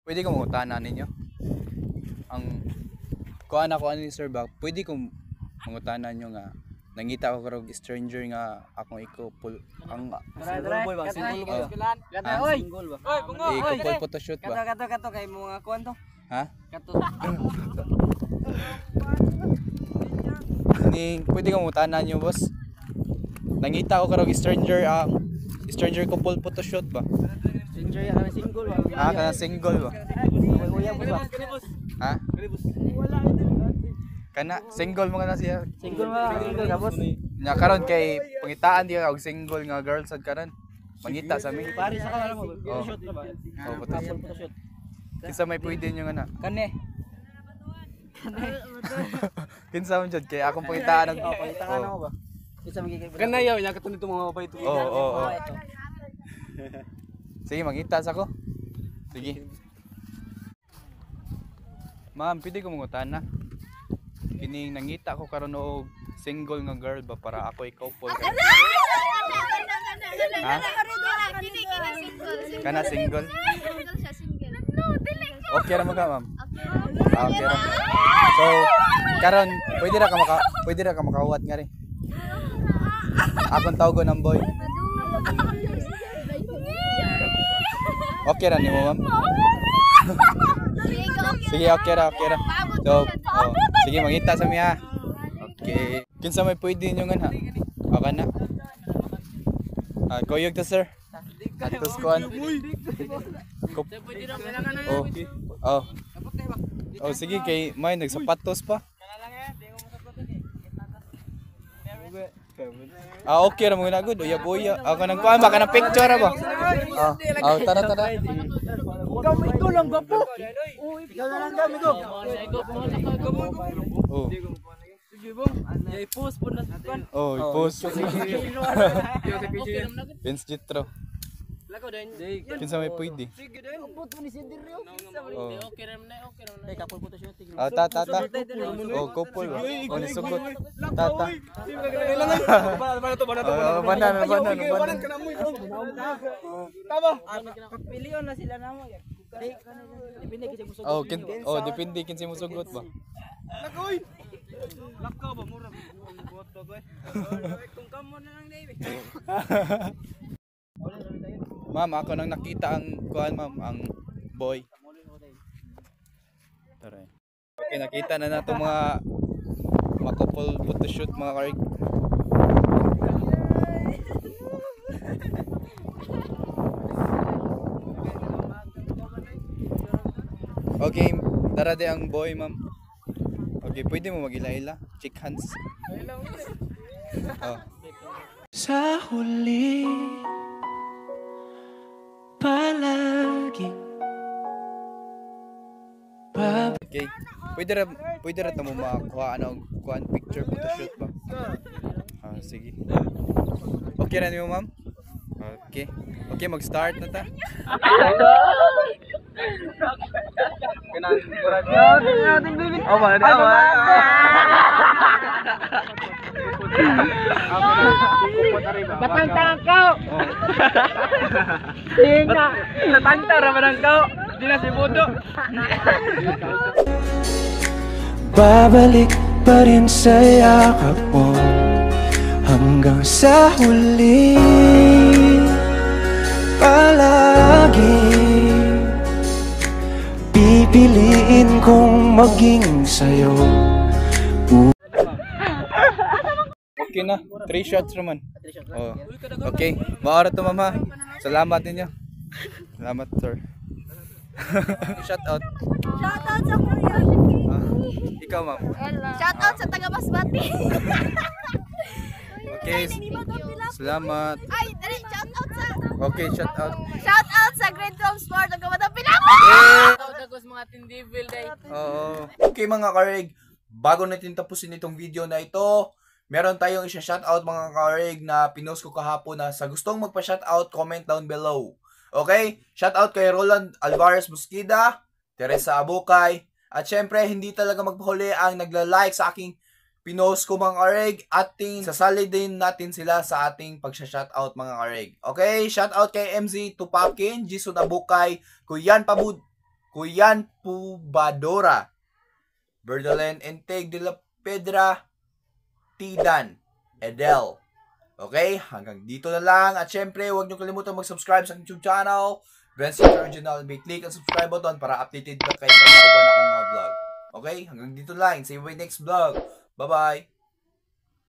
Pwede ko mangutana ninyo? Ang kuan ako ani, sir, ba? Pwede ko mangutana nyo nga nangita ko karong stranger nga akong i-couple ang Single boy ba? Single boy. Ah? Oy. Single ba? Oy, bungo. I-couple photoshoot Kato ba? kato kato kay mga kuan to. Ha? Kato. Ning pwede ko mangutana nyo, boss? Nangita ko karong stranger ang stranger couple photoshoot ba? Stranger yan, single ba? Ah, kana single ba? Uya mo ba? Ha? Kana single mo kana siya. Single ba? Single ka, boss. Nya karon kay pangitaan di ka og single nga girl sad karon. Mangita sa mi. Pare sa ka mo. Oh. Photoshoot na ba? Oh, photoshoot. Couple photoshoot. Kinsa may pwede nyo nga na? Kane. Kinsa man jud kay akong pangitaan og Oh, pangitaan ako ba? Kinsa magiging Kanayaw nya kato nito mga babae ito. Oo. Sige, mangita sa ko. Sige. Ma'am, pwede ko mangutana? Kining nangita ko karon og single nga girl ba para ako i-couple kay. Ha? Kini, kini, single. Kana single? Single siya, single. No, dili ka. Okay ra mo ka, ma'am? Okay. Ah, okay ra. So, karon pwede ra ka makahuwat nga rin. Akong tawgon ang boy. Okay ra nimo, ma'am? Sige, okay ra, okay ra. So, oh, sige, mangita sa miya. Okay. Kinsa may pwede ninyo nga na? Okay na. Ah, kuyog ta, sir. Atos kuan. Oh. Oh. Oh, sige kay may nagsapatos pa. Ah, okay ra mo na gud. Uya buya. Ako nang kuan ba kanang picture ra ba? Oh, oh, tara tara. Ikaw ikaw lang gwapo. Ikaw na lang kami go. Oh. Sige bong. Yay post po na kuan. Oh, i-post. Vince Jitro. Lakaw din. Kinsa may pwede? Sige din. Upot mo ni si Diryo. Oh. Okay ra man, okay ra man. Hey, couple photoshoot. Ah, ta ta ta. Oh, couple ba? Oh, nisugot. Ta ta. Bana to, bana to. Oh, banan, banan, banan. Pilion na sila namo. Depende kasi musugot. Oh, kin oh, depende kinsa mo sugot ba? Lakaw ba mura buot ba boy? Kung kamo na lang dai. Ma'am, ako nang nakita ang kuan, ma'am, ang boy. Tara. Okay, nakita na nato mga couple photoshoot, mga karig. Okay, tara di ang boy, ma'am. Okay, pwede mo magila-ila. Shake hands. Oh. Sa huli, palagi. Okay. Pwede ra ta mo makakuha ano kuan picture photoshoot ba? Ah, sige. Okay ra nimo, ma'am? Okay. Okay, mag-start na ta. Oh, ba, ba. Batang ka. Tinga. Natanta ra man ang kao. Di na si Bodo. Babalik pa rin sa yakap mo hanggang sa huli. Palagi pipiliin kong maging sa'yo. Okay na. Three shots naman. Oh. Okay. Maara to, ma'am, ha. Salamat ninyo. Salamat, sir. Shout out. Shout out sa kuya. Ah, ikaw, ma'am. Shout out sa taga Masbate. Okay. Salamat. Ay, dali, shout out sa Okay, shout out. Shout out sa Grade 12 Sport ng Kabatang Pinapa. Dagos mga tindivil day. Oo. Okay, mga karig, bago natin tapusin itong video na ito, meron tayong isa-shoutout, mga karig, na pinost ko kahapon na sa gustong magpa-shoutout, comment down below. Okay? Shoutout kay Roland Alvarez Mosquida, Teresa Abukay, at syempre, hindi talaga magpahuli ang nagla-like sa aking pinost ko, mga karig, ating sasali din natin sila sa ating pagsha-shoutout, mga karig. Okay? Shoutout kay MZ Tupakin, Jason Abukay, Kuyan Pabud Kuyan Pubadora, Berdalen Enteg de la Pedra, Tidan, Edel. Okay, hanggang dito na lang. At syempre, huwag niyo kalimutan mag-subscribe sa aking YouTube channel, Benson Original. May click ang subscribe button para updated ka kay sa uban akong vlog. Okay, hanggang dito lang. See you in my next vlog. Bye-bye!